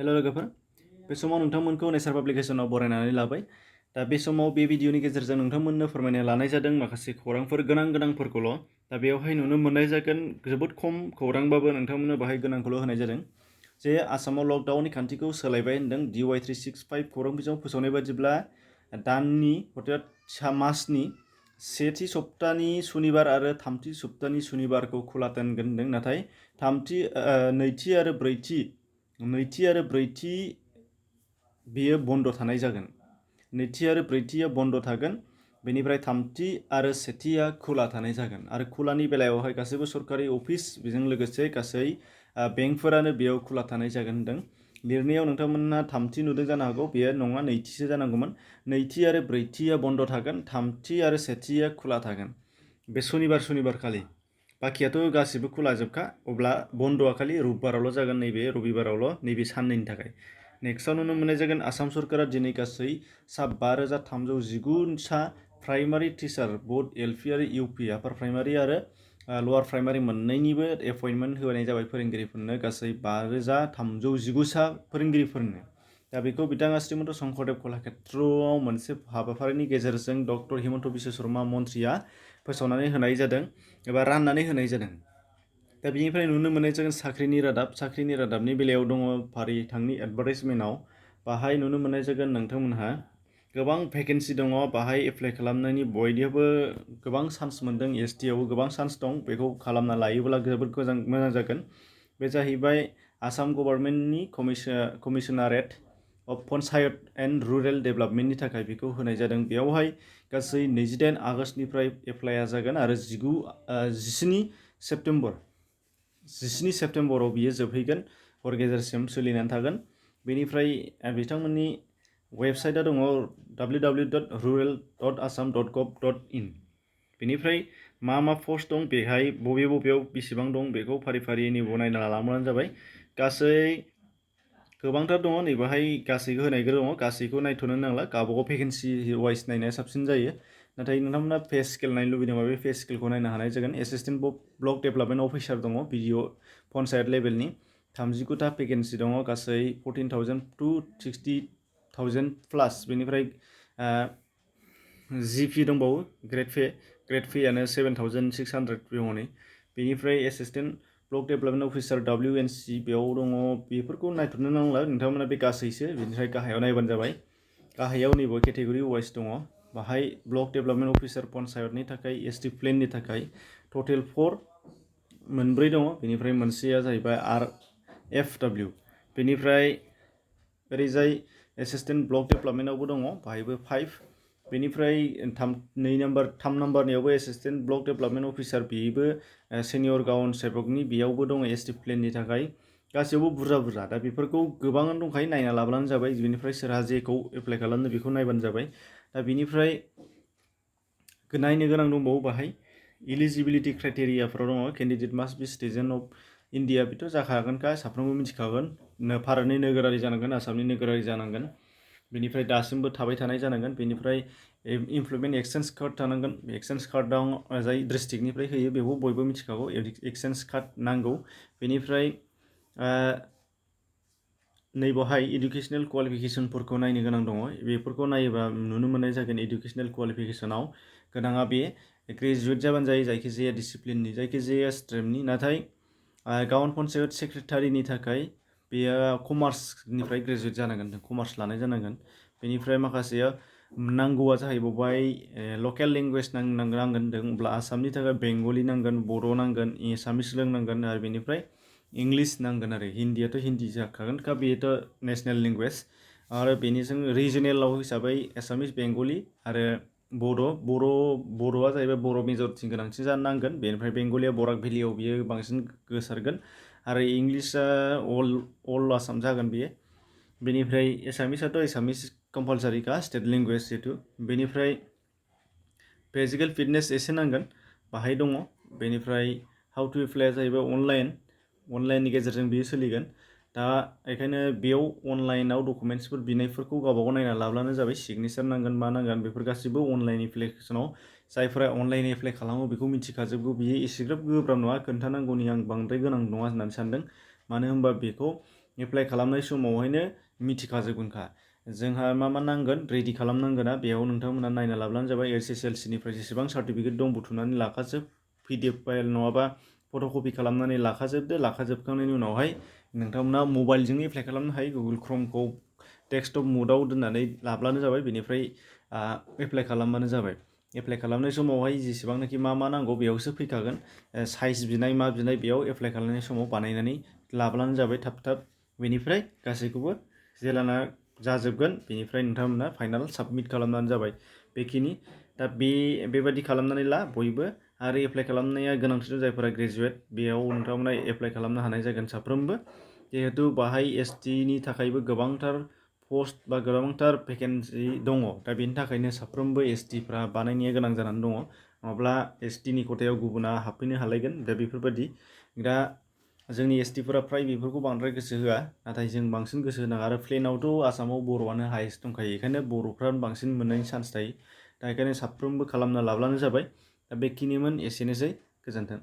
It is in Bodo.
हेल' लोगोफोर बे समाव नोंथांमोनखौ नेचार पाब्लिकेसनाव बरायनानै लाबाय दा बे समाव बे भिडिअनि गेजेरजों नोंथांमोननो फोरमायनो लानाय जादों माखासे खौरांफोर गोनांफोरखौल' दा बेवहाय नुनो मोननाय जागोन जोबोद खम खौरांबाबो नोंथांमोननो बाहाय गोनांखौल' होनाय जादों जे आसामाव लकडाउननि खान्थिखौ सोलायबाय होनदों DY 365 खौरां बिजोङाव फोसावनाय बादिब्ला दाननि हथात मासनि सेथि सप्तानि सुनिबार आरो थामथि सप्तानि सुनिबारखौ खुला दोनगोन होनदों नाथाय नैथि आरो ब्रैथि बेयो बन्द थानाय जागोन नैथि आरो ब्रैथिया बन्द थागोन बेनिफ्राय थामथि आरो सेथिया खुला थानाय जागोन आरो खुलानि बेलायावहाय गासैबो सरकारि अफिस बेजों लोगोसे गासै बेंकफोरानो बेयाव खुला थानाय जागोन होनदों लिरनायाव नोंथांमोनहा थामथि नुदों जानो हागौ बेयो नङा नैथिसो जानांगौमोन नैथि आरो ब्रैथिया बन्द थागोन थामथि आरो सेथिया खुला थागोन बे सुनिबार खालि बाखियाथ' गासिबो खुला जोबखा अब्ला बन्द'आ खालि रबिबारावल' जागोन नैबे रबिबारावल' नैबे साननैनि थाखाय नेक्स्टआव नुनो मोननाय जागोन आसाम सरकारा दिनै गासै सा 5319 सा प्राइमारि टिचार बोथ LP आरो UP आपार प्राइमारि आरो लवार प्राइमारि मोननैनिबो एपइन्टमेन्ट होनाय जाबाय फोरोंगिरिफोरनो गासै 5319 सा फोरोंगिरिफोरनो दा बेखौ बिथाङा श्रीमन्त शंकरदेव कलाक्षेत्रआव मोनसे हाबाफारिनि गेजेरजों डक्टर हिमन्त बिश्व शर्मा मन्थ्रिया फोसावनानै होनाय जादों एबा राननानै होनाय जादों दा बिनिफ्राय नुनो मोननाय जागोन साख्रिनि रादाबनि बेलायाव दङ फारिथांनि एडभार्टाइजमेन्टआव बाहाय नुनो मोननाय जागोन नोंथांमोनहा गोबां भेकेन्सि दङ बाहाय एप्लाइ खालामनायनि बयनिबो गोबां चान्स मोनदों ST आवबो गोबां चान्स दं बेखौ खालामना लायोब्ला जोबोद मोजां जागोन बे जाहैबाय आसाम गभर्नमेन्टनि कमिशनारेट अफ पन्चायत एन्ड रुरेल डेभेलपमेन्टनि थाखाय बेखौ होनाय जादों बेयावहाय गासै 28 आगष्टनिफ्राय एप्लाइआ जागोन आरो 17 सेप्तेम्बराव बियो जोबहैगोन हर गेजेरसिम सोलिनानै थागोन बेनिफ्राय बिथांमोननि वेबसाइटआ दङ www.rural.assam.gov.in बेनिफ्राय मा पस्ट दं बेहाय बबेयाव बेसेबां दं बेखौ फारि नायना लाब्लानो जाबाय गासै गोबांथार दङ नैबेहाय गासैखौ होनायबो दङ गासैखौ नायथ'नो नांला गावबागाव भेकेन्सि वाइस नायनाया साबसिन जायो नाथाय नोंथांमोना पे स्केल नायनो लुबैदोंबा बे पे स्केलखौ नायनो हानाय जागोन एसिस्टेन्ट ब्लक डेभेलपमेन्ट अफिसार दङ BDO पन्चायत लेभेलनि 39टा भेकेन्सि दङ गासै 14,000 to 60,000 प्लास बेनिफ्राय GP दंबावो ग्रेड पेआनो 7,600 दङ बेनिफ्राय assistant block development officer WNC बेयाव दङ बेफोरखौ नायथ'नो नांला नोंथांमोना बे गासैसो बेनिफ्राय गाहायाव नायबानो जाबाय गाहायाव नैबे केटेगरि वाइस दङ बाहाय ब्लक डेभेलपमेन्ट अफिसार पन्चायतनि थाखाय ST प्लेननि थाखाय टटेल 4 मोनब्रै दङ बेनिफ्राय मोनसेया जाहैबाय RFW बेनिफ्राय ओरैजाय एसिस्टेन्ट ब्लक डेभेलपमेन्टआवबो दङ बाहायबो 5 बेनिफ्राय 3 नाम्बारनियावबो एसिस्टेन्ट ब्लक डेभेलपमेन्ट अफिसार बेबो सेनियर गाउन सेबकनि बेयावबो दङ ST प्लेननि थाखाय गासैयावबो बुरजा दा बेफोरखौ गोबाङानो दंखायो नायना लाब्लानो जाबाय बेनिफ्राय सोरहा जेखौ एप्लाइ खालामनो बेखौ नायबानो जाबाय दा बेनिफ्राय नायनो गोनां दंबावो बाहाय इलिजिबिलिटि क्राइटेरियाफोराव दङ candidate must be citizen of India बेथ' जाखागोनखा साफ्रोमबो मिथिखागोन भारतनि नोगोरारि जानांगोन आसामनि नोगोरारि जानांगोन बेनिफ्राय दासिमबो थाबाय थानाय जानांगोन बेनिफ्राय इमप्लयमेन्ट एक्सचेन्ज कार्ड थानांगोन एक्सचेन्ज कार्डआव जाय डिस्ट्रिक्टनिफ्राय होयो बेखौ बयबो मिथिखागौ एक्सचेन्ज कार्ड नांगौ बेनिफ्राय नैबावहाय इडुकेसनेल क्वालिफिकेसनफोरखौ नायनो गोनां दङ बेफोरखौ नायोबा नुनो मोननाय जागोन इडुकेसनेल क्वालिफिकेसनाव गोनाङा बे ग्रेजुवेट जाबानो जायो जायखिजाया डिसिप्लिननि जायखिजाया स्ट्रिमनि नाथाय गाउन पन्चायत सेक्रेटारिनि थाखाय बेयो कमार्सनिफ्राय ग्रेजुवेट जानांगोन कमार्स लानाय जानांगोन बेनिफ्राय माखासेया नांगौआ जाहैबाय लकेल लेंगुवेज नांगोन होनब्ला आसामनि थाखाय बेंगलि नांगोन बर' नांगोन एसामिस रोंनांगोन आरो बेनिफ्राय इंलिश नांगोन आरो हिन्दीयाथ' हिन्दी जाखागोनखा बेथ' नेसनेल लेंगुवेज आरो बेनिजों रिजनेलाव हिसाबै एसामिस बेंगलि आरो बर'आ जाहैबाय बर' मेजरिटि गोनांथि जानो नांगोन बेनिफ्राय बेंगलिया बराक भेलियाव बियो बांसिन गोसारगोन आरो इंलिशआ अल आसाम जागोन बियो बेनिफ्राय एसामिसआथ' एसामिस कम्पालसारिखा स्टेट लेंगुवेज जिहेतु बेनिफ्राय फिजिकेल फिटनेस एसे नांगोन बाहाय दङ बेनिफ्राय हाउ टु एप्लाइआ जाहैबाय अनलाइननि गेजेरजों बियो सोलिगोन दा बेखायनो बेयाव अनलाइनाव डकुमेन्ट्सफोर बिनायफोरखौ गावबागाव नायना लाब्लानो जाबाय सिगनेचार नांगोन मा नांगोन बेफोर गासिबो अनलाइन एप्लिकेसनाव जायफोरा अनलाइन एप्लाइ खालामो बेखौ मिथिखाजोबगौ बियो एसेग्राब गोब्राब नङा खोन्थानांगौनि आं बांद्राय गोनां नङा होननानै सानदों मानो होनबा बेखौ एप्लाइ खालामनाय समावहायनो मिथिखाजोबगोनखा। जोंहा मा मा नांगोन रेडि खालामनांगोना बेयाव नोंथांमोना नायना लाब्लानो जाबाय। SSLCनिफ्राय जेसेबां सार्टिफिकेट दं बुथुमनानै लाखाजोब, PDF फाइल नङाबा फट'कपि खालामनानै लाखाजोबदो। लाखाजोबखांनायनि उनावहाय नोंथांमोना मबाइलजोंनो एप्लाइ खालामनो हायो। गुगोल क्रमखौ डेस्कटप मुडआव दोननानै लाब्लानो जाबाय, बेनिफ्राय एप्लाइ खालामबानो जाबाय। एप्लाइ खालामनाय समावहाय जेसेबांनाखि मा नांगौ बेयावसो फैखागोन। साइज बिनाय मा बिनाय बेयाव एप्लाइ खालामनाय समाव बानायनानै लाब्लानो जाबाय थाब। बेनिफ्राय गासैखौबो जेलाना जाजोबगोन बेनिफ्राय नोंथांमोना फाइनाल साबमिट खालामनानै जाबाय। बेखिनि दा बेबायदि खालामनानै ला बयबो। आरो एप्लाइ खालामनाया गोनांथि जायफोरा ग्रेजुवेट बेयाव नोंथांमोना एप्लाइ खालामनो हानाय जागोन साफ्रोमबो। जिहेतु बाहाय STनि थाखायबो गोबांथार पस्ट बा गोबांथार भेकेन्सि दङ। दा बेनि थाखायनो साफ्रोमबो STफ्रा बानायनाया गोनां जानानै दङ। नङाब्ला STनि खथायाव गुबुना हाबफैनो हालायगोन। दा बेफोरबायदि दा जोंनि STफोरा फ्राय बेफोरखौ बांद्राय गोसो होआ, नाथाय जों बांसिन गोसो होनांगौ। आरो प्लेनावथ' आसामाव बर'आनो हायेस्ट दंखायो, बेखायनो बर'फ्रानो बांसिन मोननायनि चान्स थायो। दा बेखायनो साफ्रोमबो खालामना लाब्लानो जाबाय। दा बेखिनिमोन, एसेनोसै, गोजोन्थों।